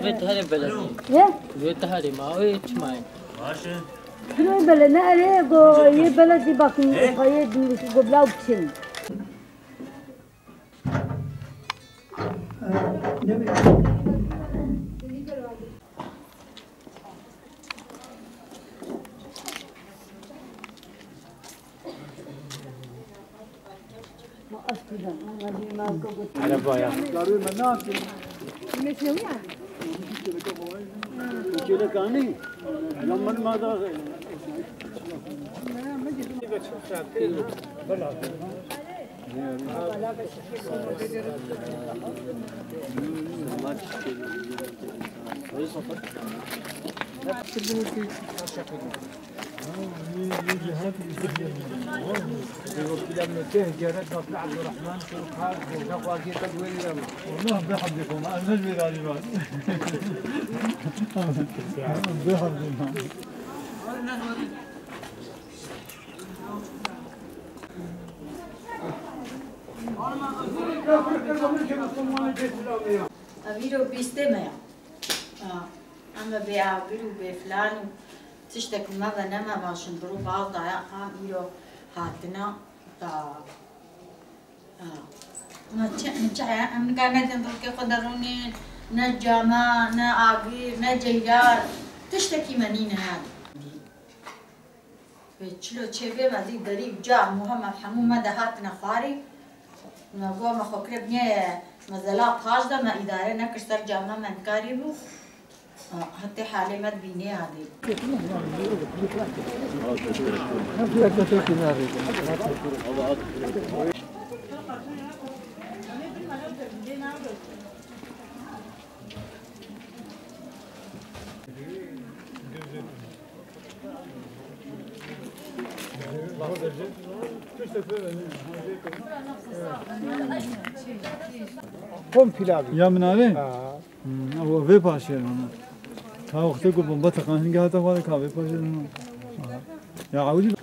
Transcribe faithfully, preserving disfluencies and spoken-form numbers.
Vê teherê beledî. Ye? Vê teherê ma wê çima ye? Kilo bele ne erê go ye beledî bakın payê go bla biçin. Arabaya. Ev îro bîstê me ya. A, em e bê agir û bê filan û tiştek me ve neme va şindiro bal daya, qam îro hatina da. A, me çi, me çi heye? Em nika ne tendurkê xwe derûnê, ne cama, ne agir, ne ceylal, tiştekî me nîne yani. Wê çilo çêbê me zî derî û cam û hema hemû me de hatine xwarî. Me got me xwe kire binye mezela paş de me îdare nekir ser cama me nikarî bû. Hetê halê me dibînê hadî. Kom pilavî. Ya min arê? Ha. Hmm, ew vê paşê ne. Ka wextê ku bomba teqan hingê hate xwarê ka vê paşê ne. Ya ewilî.